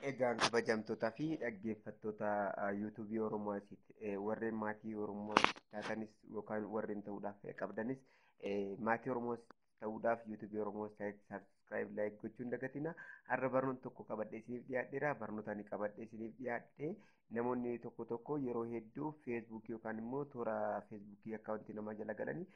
Egaan kabajamtootaa fi dhaggeeffattoota yuutuubii Oromoo asitti warreen maatii Oromoo taatanis yookaan warreen ta'uudhaaf qabdanis, maatii Oromoo ta'uudhaaf yuutuubii Oromoo subscribe, like gochuu hin dagatina. Har'a barnoota tokko qabadhee isiniif dhiyaadheera. Barnoota ani qabadhee isiniif dhiyaadhe, namoonni tokko tokko yeroo hedduu feesbuukii yookaan immoo toora feesbuukii akkaawuntii namaa jala galanii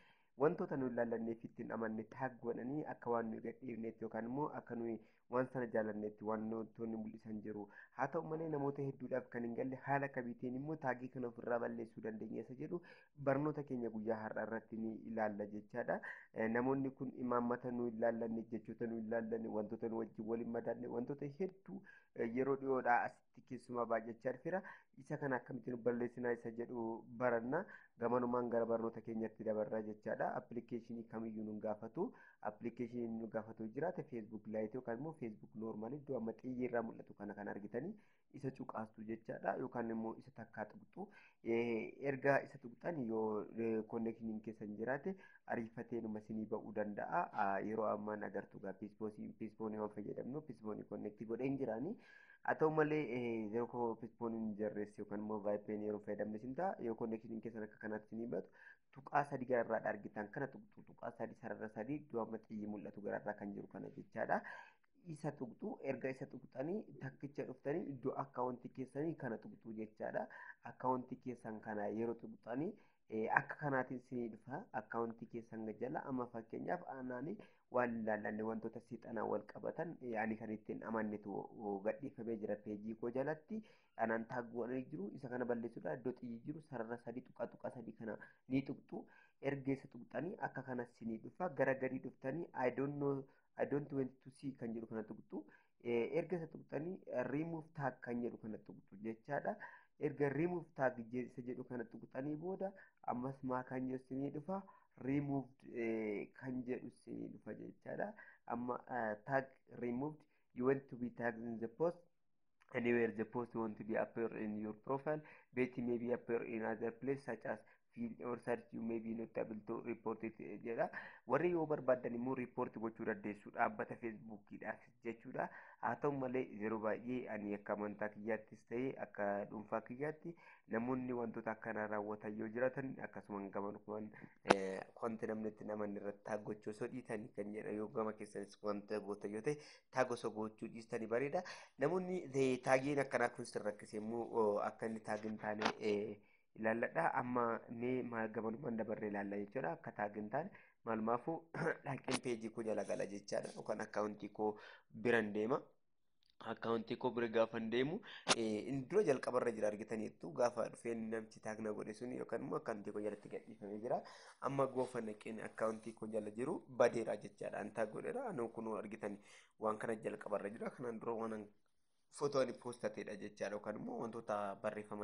wantoota nu ilaallanneef ittiin amanne tag godhanii akka waan nuyi gadhiifneetti yookaan immoo akka nuyi waan sana jaalannetti wantoonni mul'isan jiru. Haa ta'u malee, namoota hedduudhaaf kan hin galle haala kamiitiin immoo taagii kana ofirraa balleessuu dandeenya isa jedhu barnoota keenya guyyaa har'aa irratti ni ilaalla jechaadha. Namoonni kun imaammata nu ilaallanne, jechoota nu ilaallanne, wantoota nu wajjin waliin madaalle, wantoota hedduu yeroo dhiyoodhaa asitti keessumaa baay'achaa dhufeera. Isa kana akkamittiin balleessinaa isa jedhu baranna. Gamanumaan gara barnoota keenyatti dabarra jechaadha. Appilikeeshinii kamiyyuu nu gaafatu. Appilikeeshinii nu gaafatu jiraate, Facebook Lite yookaan immoo Facebook normal iddoo amma xiyyi irraa mul'atu kana kan argitanii isa cuqaastu jechaadha. Yookaan immoo isa takkaa tuqxu. Erga isa tuqxan, yoo connectioniin keessan jiraate ariifatee numa isinii ba'uu danda'a. Yeroo ammaan agartu gaa Psiphonii waan fayyadamnu Psiphonii connect godhee hin jiraani. Haa ta'u malee, yeroo Psiphoniin jarreessi yookaan immoo VPN yeroo fayyadamne isin ta'a, yoo connectioniin keessan akka kanaatti isinii batu, tuqaa sadi gararraa argitan kana tuqxu. Tuqaa sadi, sarara sadi iddoo amma xiyyi mul'atu gararraa kan jiru kana jechaadha. Isa tuqxu. Erga isa tuqxanii, takkicha dhuftanii iddoo akkaawuntii keessanii kana tuqxu jechaadha. Akkaawuntii keessan kana yeroo tuqxanii akka kanaatiin isinii dhufa akkaawuntii keessan jala. Amma fakkeenyaaf anaani waan ilaallanne, wantoota seexanaa wal qabatan, ani kan ittiin amannetu gadhiifamee jira peejii koo jalatti. Anaan tag godhanii jiru. Isa kana balleessuudha iddoo xiyyi jiru sarara sadii, tuqaa tuqaa sadii kana ni tuqxu. Erga isa tuqxanii akka kana isinii dhufa. Gara gadii dhuftanii "I don't know, I don't want to see" kan jedhu kana tuqxu. Erga isa tuqxanii "remove tag" kan jedhu kana tuqxu jechaadha. Erga "remove tag" isa jedhu kana tuqxanii booda ammas maa kan jedhu isinii dhufa? "Removed" kan jedhu isinii dhufa jechaadha. Amma "tag removed, you want to be tagged in the post anywhere the post want to be appear in your profile, but may be appear in other place such as feed or search. You may be not able to report it" jedha. Warri yoo barbaadan immoo report gochuu dandeessu dhaabbata feesbuukiidhaaf jechuudha. Haa ta'u malee, yeroo baay'ee ani akka amantaa kiyyaattis ta'e akka dhuunfaa kiyyaatti, namoonni wantoota akkanaa raawwatan yoo jiraatan, akkasuma gama wanti namni itti namanni irratti tag gochuu osoo dhiitanii kan jedha. Yoo gama keessanis wanta gootan yoo ta'e, tag osoo gochuu dhiistanii bareeda. Namoonni tagiin akkanaa kun sin rakkise immoo akka inni tag hin taane ilaalladha. Amma mee maal gamanumaan dabarree ilaalla jechuudha. Akka tag hin taane maalumaafuu dhaqeen peejii koo jala gala jechaadha. Yookaan akkaawuntii koo biran deema. Akkaawuntii koo bira gaafa deemu, inni dura jalqabarra jira argitaniittu. Gaafa dhufeen namichi tag na godhe sun yookaan immoo akkaawuntii koo jalatti gadhiifamee jira. Amma goofa naqeen akkaawuntii koo jala jiru badeera jechaadha. An tag godheera. Anuu kunuu argitan waan kana jalqabarra jira. Kanaan dura waan footoo ani poostateedha jechaadha, yookaan immoo wantoota barreeffaman.